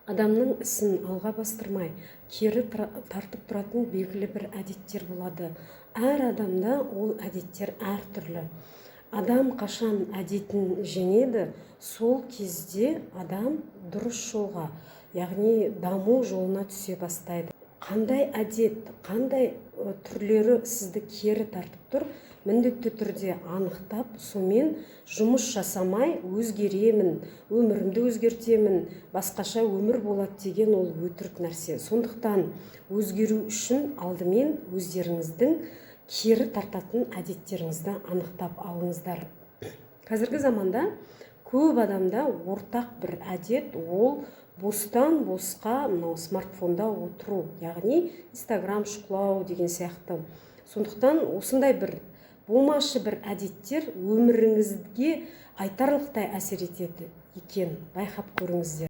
Адамның ісін алға бастырмай, кері тартып тұратын белгілі бір әдеттер болады. Әр адамда ол әдеттер әртүрлі. Адам қашан әдетін жеңеді, сол кезде адам дұрыс жолға, яғни даму жолына түсе бастайды. Қандай әдет, қандай түрлері сізді кері тартып тұр, міндетті түрде анықтап, сонымен жұмыс жасамай, өзгеремін, өмірімді өзгертемін, басқаша өмір болады деген ол өтірік нәрсе. Сондықтан өзгеру үшін алдымен өздеріңіздің кері тартатын әдеттеріңізді анықтап алыңыздар. Қазіргі заманда көп адамда ортақ бір әдет, ол бостан босқа мынау смартфонда отыру, яғни Инстаграм шұқылау деген сияқты. Сондықтан осындай бір болмашы бір әдеттер өміріңізге айтарлықтай әсер етеді екен, байқап көріңіздер.